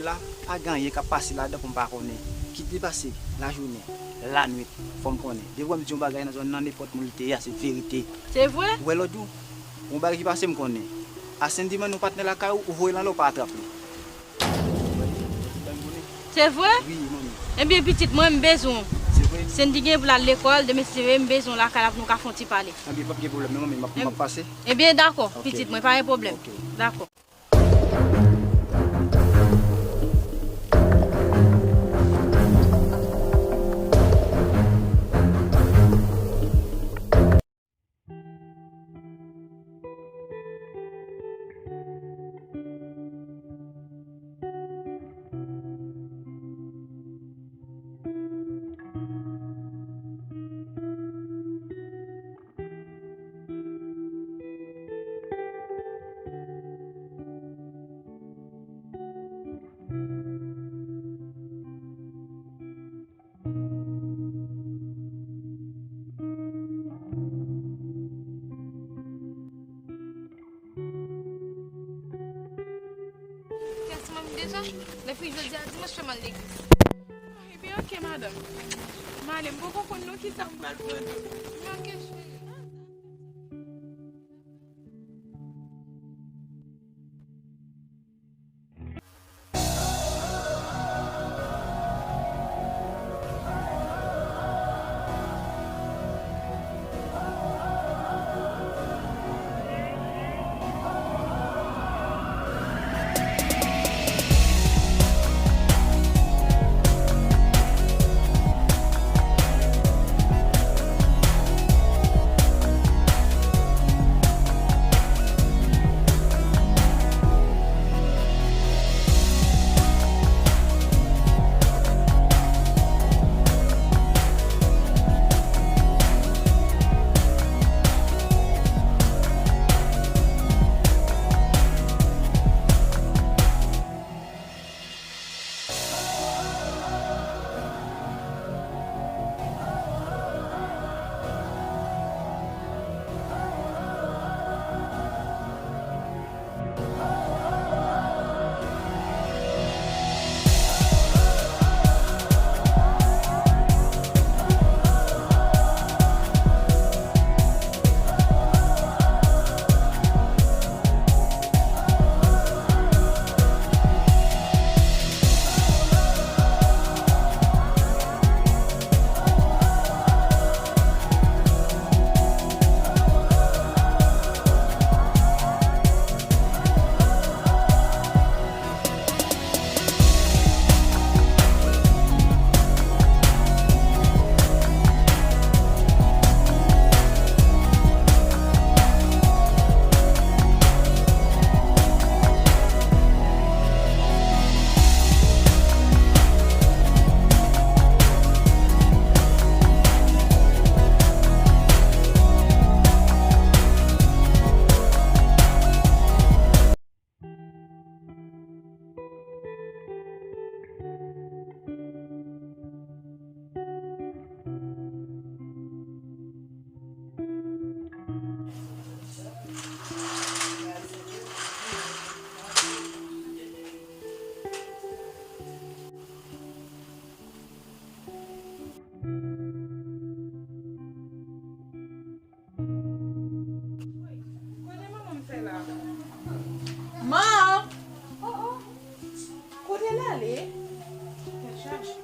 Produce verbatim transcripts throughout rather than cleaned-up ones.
La, pa gen anyen k ap pase ladan pou m pa konnen. Kit li pase lajounen, lannuit, fò m konnen. Depi w wè m di yon bagay nan zòn nan, nenpòt moun li te ye a, se verite. Se vre? Ou wè lòt jou, yon bagay ki pase m konnen. A Sendiman, yon patnè lakay ou, ou voye l anlè, ou pa atrap li. Se vre? Wi, manmi. Ebyen, pitit mwen, m bezwen w. Se vre? Sendi gen pou l al lekòl, demen si Dye vle, m bezwen w lakay la pou nou ka fè yon ti pale. Ebyen, p ap gen pwoblèm, non, manmi, m ap, m ap pase. Ebyen, dakò, pitit mwen, pa gen pwoblèm. Ok. Dakò. Kès mwen deja? Lè fin jodi a dimanch fè m al legliz. Ah, ebyen, oke, madanm. M ale, m poko konn non kisa m pral pran tou. Men oke, cheri. Kote manman m fè la? Man! Oh, oh. Kote l ale? Tèt chaje.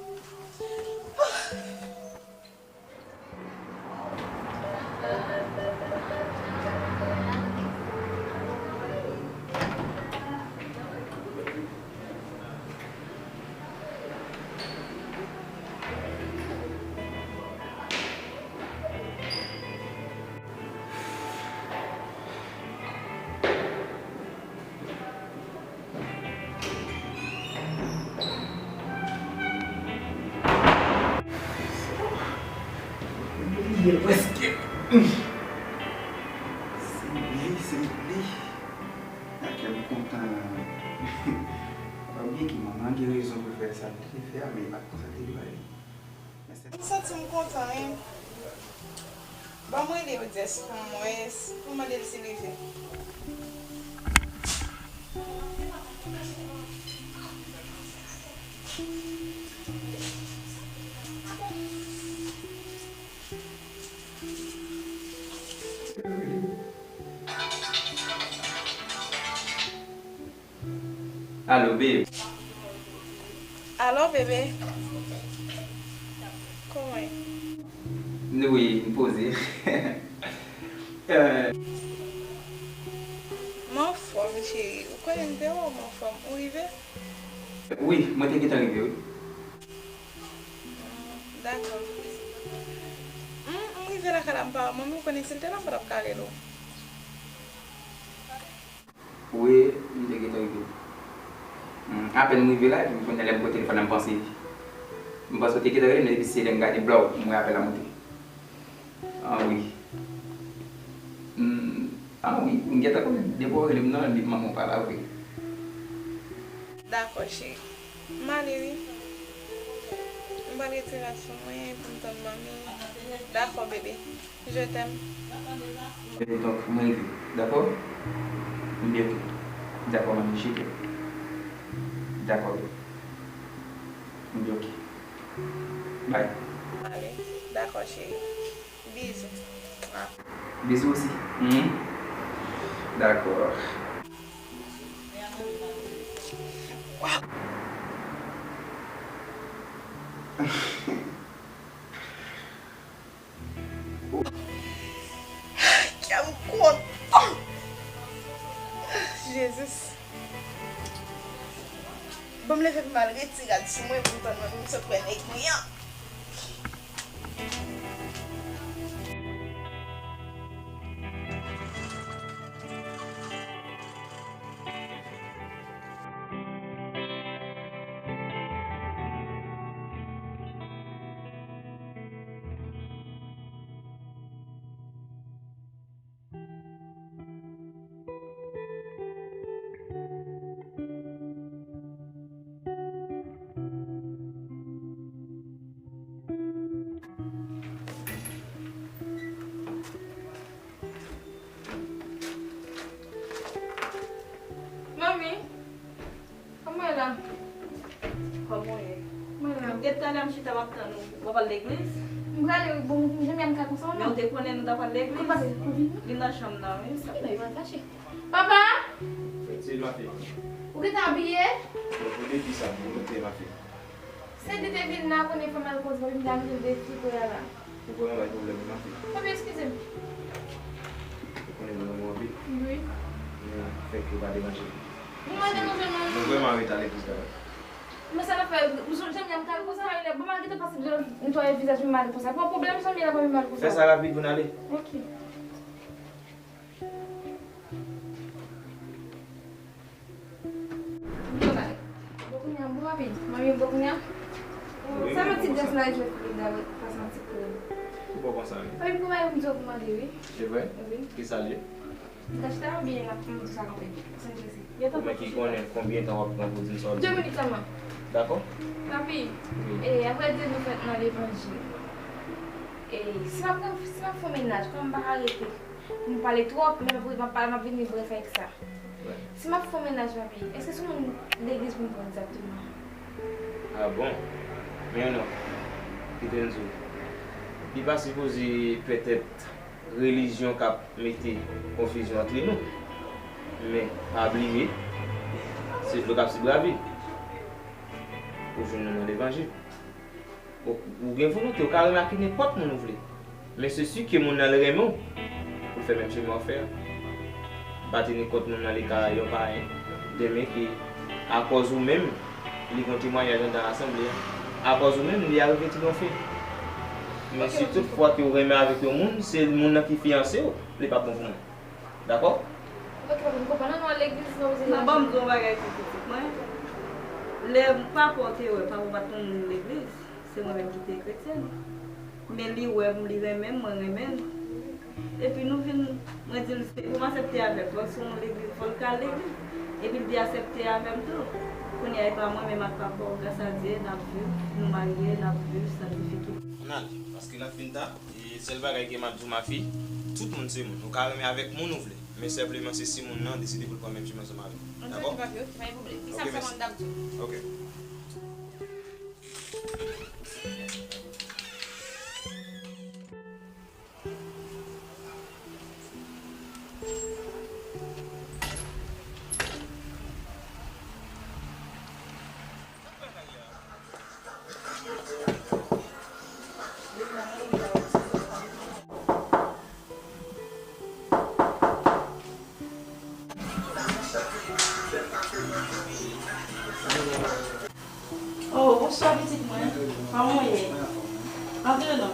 Bliye l prèske. Se li, se li. Nan kè m kontan. Pa bliye ki manman gen rezon pou l fè sa l te fè a, men e pa t konsa l te dwe ale. M santi m kontan, wi. Ban m rele Odès pou m wè, pou m mande l si l rive. Alo, babe. Alo, bebe. Kòman? Wi, m poze. Eh. M anfòm, cheri. Ou konnen m te wè w, m anfòm. Ou rive? Wi, mwen te gentan rive, wi. Dakò. M, m rive lakay la, m pa wè manmi, ou konnen si l te la, m pa t ap ka rele w. Wi, m te gentan rive. Mm, apèn m rive la, epi kounye a lè m pran telefòn nan, m panse, m panse w te gentan rele m, epi se lè m gade blow, m wè apèl la monte. Ah wi. Mm, ah wi, m gentan konnen depi w rele m nan, li manman w pa la vre. Dakò, cheri. M ale wi. M pral retire rad sou mwen pou m tann manmi. Dakò, bebe. Je t'aime. E donk, mwen rive. Dakò? M byen oke. Dakò, manmi, je t'aime. Dakò, bebe. M byen oke. Bye. Ale. Dakò, cheri. Bizou. Bizou osi. Mhm. Dakò. Kè m kontan. Jezi. Ban m leve pou m al retire rad sou mwen pou m tann manmi m sot wè nèg mwen an. Manmi, kòman w ye la? Kòman w ye? Mwen la. Gen talè m chita m ap tann ou. W ap al legliz? M prale wi, bon, jan m ka konsa w la. Men w te konnen nou t ap al legliz? Ou pa te konvin non? Li nan chanm nan, wi. Sa ki lè yo al fache? Papa! Fèt se mafi. Ou gentan abiye? Bon, pou depi sa, pou mete mafi. Se li te vin la, konnen fè m al koze, papi m te al mete l defi kounye a la. Ou konnen bay pwoblèm nan, fi. Papi, eskize m. Ou konnen nou renmen w anpil. Wi. Men fèk yo pa deranje nou. Nou pa deranje nou. Nou vrèman ret ale plis bagay. Men sa n ap fè, m sonje m t al konsa, lè bon, m al gentan pase dlo netwaye vizaj mwen, m ale konsa. Pran pwoblèm, zanmi, la pa vin mal konsa. Fè sa rapid pou n ale. Ok. Bon, kounye a, bon, papi, manmi, bon, kounye a. Sa yon ti gras la, jwe Florida, wi, pa santi krèm. Ou bon konsa, wi. Papi, m gon bagay pou m di w pou mande, wi. Se vre? Wi. Kisa l ye? M ta chita byen la pou m di sa kanpe. San jezi. Ou menm ki konnen konbyen tan w ap pran pou di m sa w ap di. De minit sèlman. Dakò? Papi, wi, e, apre de nou fèt nan levanjil. E, si m ap, si m ap fè mennaj, kòman m pa ka rete? M pale twòp, men m ap, m ap pale, m ap vini brèf avèk sa. Wi. Si m ap fè mennaj, papi, èske se moun legliz pou m pran egzakteman? Ah bon? Men non. Kite m di w. Li pa sipoze petèt relijyon k ap mete konfizyon antre nou. Men, pa bliye, se dlo k ap sibrave. Ou jwenn nou nan levanjil. Ou, ou gen volonte, ou ka renmen ak nenpòt moun ou vle. Men se si ke moun nan l renmen w, pou l fè menm chemen w ap fè a. Pa teni kont moun nan li ka yon payen. Demen ke, akòz ou menm, li gon temwayaj anndan asanble a. Akòz ou menm, li arive twonpe. Men si tout fwa ke w renmen avèk yon moun, se moun nan ki fiyanse w, li p ap bon pou mwen. Dakò? Ok, papi, m konprann. Ann nou al legliz, nou bezwen... Non, ban m di w yon bagay tou, pitit mwen. Lè papa w te wè, papa w pa t yon moun legliz, se mwen menm ki te kretyèn. Men li wè m, li renmen m, mwen renmen l. Epi nou vin, mwen di l, se pou m aksepte avè l, fò l sou yon legliz, fò l ka al legliz. Epi l te aksepte avè m tou. Kounye a, e pa mwen menm ak papa w, gras a Dye, n ap viv, nou marye, n ap viv san difikilte. Ann ale, paske l ap fin ta. E sèl bagay ke m ap di w, mafi, tout moun se moun. Ou ka renmen avèk moun ou vle. Men senpleman se si moun nan deside pou l pran menm chemen ansanm avè w. Dakò? Ok, papi, ok, pa gen pwoblèm. Pi sa, sa mwen m t ap di w. Ok. Bonswa pitit mwen. Kòman w ye? Antre non.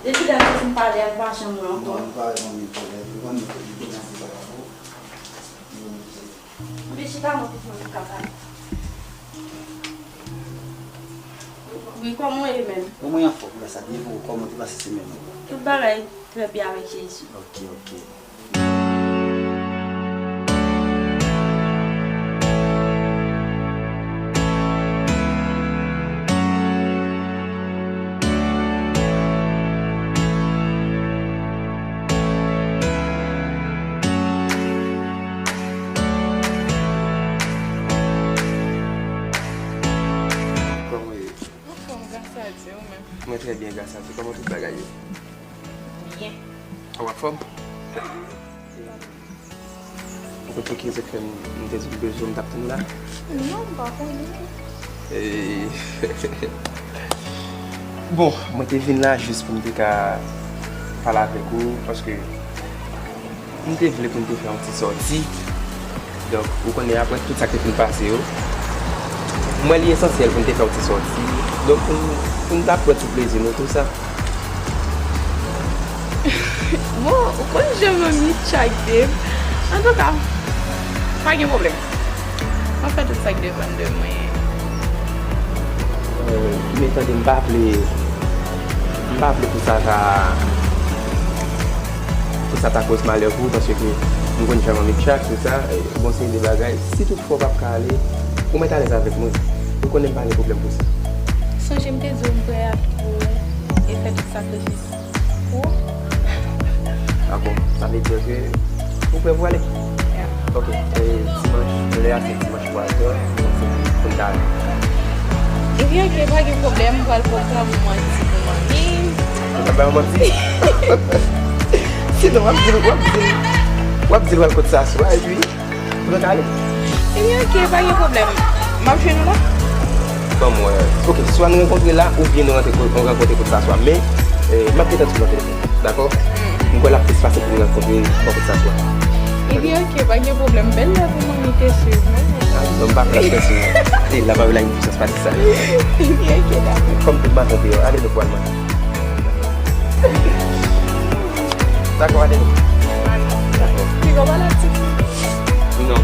Depi lè nou fin pale a, l pa janm wè ankò. Anben chita non pitit mwen, nou ka pale. Wi, kòman w ye menm? Bon, mwen anfòm, gras a Dye. Kòman w te pase semèn nan? Tout bagay trè byen avèk Jezi. Ok, ok. Kòman w ye? Anfòm, gras a Dye, ou menm? Mwen trè byen, gras a Dye. Kòman tout bagay yo? Byen. Ou anfòm? Ou konn pou ki rezon k fè m, m te di w m bezwen w, m t ap tann ou la? Non, m pa konnen. E, bon, mwen te vin la jis pou m te ka pale avèk ou, paske m te vle pou n te fè yon ti sòti. Donk, ou konnen, apre tout sa k te fin pase yo, m wè li esansyèl pou n te fè yon ti sòti. Donk, pou n, pou n ta pran ti plezi nou, tou sa. Bon, ou konn jan manmi tchak de m. Antouka, pa gen pwoblèm. M ap fè tout sa k depann de mwen. Euh, men tande, m pa vle, m pa vle pou sa ta, pou sa ta koz malè pou ou, paske m konn jan manmi tchak, tout sa, e, bon, se de bagay. Si toutfwa w p ap ka ale, ou mèt alèz avèk mwen. Ou konnen m pa gen pwoblèm pou sa. Sonje m te di w m prè a pou ou e fè tout sakrifis. Pou? Ah bon, sa vle di ke ou prè pou ale? Yeah. Ok, e dimanch, lè a se dimanch pou al dòmi, se pou n ta ale. Ebyen, ok, pa gen pwoblèm, m pral pran tan pou manti pou manmi. Ou pral bay yon manti? Sinon, w ap di l, w ap di l, w ap di l w al kot Saswa, epi Ou pral ale? Ebyen, ok, pa gen pwoblèm. M ap jwenn ou la. Ban m wè. Ok, swa nou rankontre la, oubyen nou rantre ko-, nou rankontre kot Saswa. Men, eh, m ap gentan di w nan telefòn. Dakò? Mm. M kwè l ap plis fasil pou nou rankontre bò kot Saswa. Ebyen, ok, pa gen pwoblèm. Bèl lè pou manmi te swiv mwen. Ah, non, m pa pral fè sou. E, la pa vle la, yon pwisans pa di sa. Ebyen, ok, dakò. Kòm tout maten deyò, ale nou pral manje. Dakò, ale nou. Dakò. Piga w pa la ti fi. Non.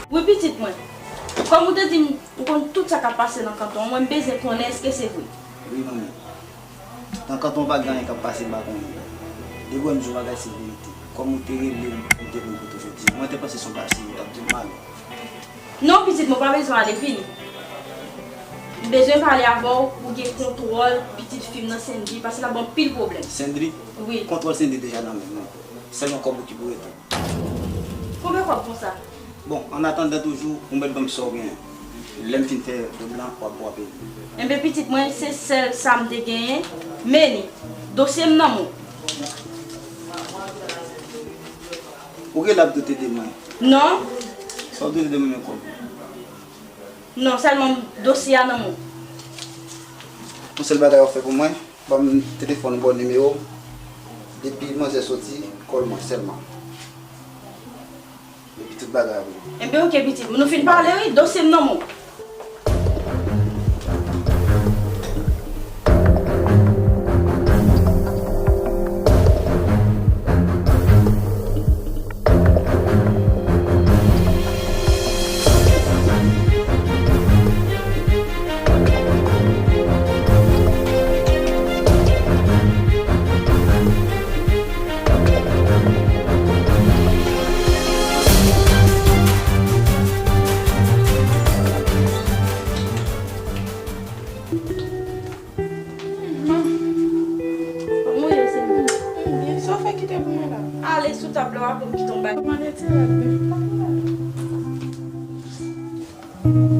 Wi, pitit mwen. Kòm ou te di m, ou konn tout sa k ap pase nan kanton an, mwen m bezwen konnen èske se vre. Wi, manmi. Nan kanton an pa gen anyen k ap pase m pa konnen. Depi w wè m di w bagay, se verite. Kòm ou te rele m, m te vin kote w jodi a. Mwen te panse se yon bagay serye w t ap di m, m ale. Non, pitit mwen, w pa bezwen ale, vini. M bezwen pale avè w pou gen kontwòl pitit fi m nan, Sendri, paske l ap ban m pil pwoblèm. Sendri? Wi. Kontwòl Sendri deja nan men mwen. Sèlman kòb ou ki pou rete. Konbyen kòb konsa? Bon, an atandan toujou, ou mèt ban m sa w genyen. Lè m fin fè dòmi lan, w ap, w ap peye m. Enben, pitit mwen, se sèl sa m te genyen. Men li, dosye m nan men w. Ou gen lè ap doute de mwen? Non. Sa w doute de mwen, men kòb? Non, sèlman dosye a nan men w. Yon sèl bagay w ap fè pou mwen, ban m telefòn ou, ba w nimewo w. Depi manzè soti, kòl mwen sèlman. Epi tout bagay ap regle. Enben, ok, pitit. Nou fin pale, wi. Dosye m nan men w. Kòman w ye, Sendri? M byen. Sa w fè kite pou mwen la? Ale sou tab la, w a konn ki tonbe. Mwen retire l.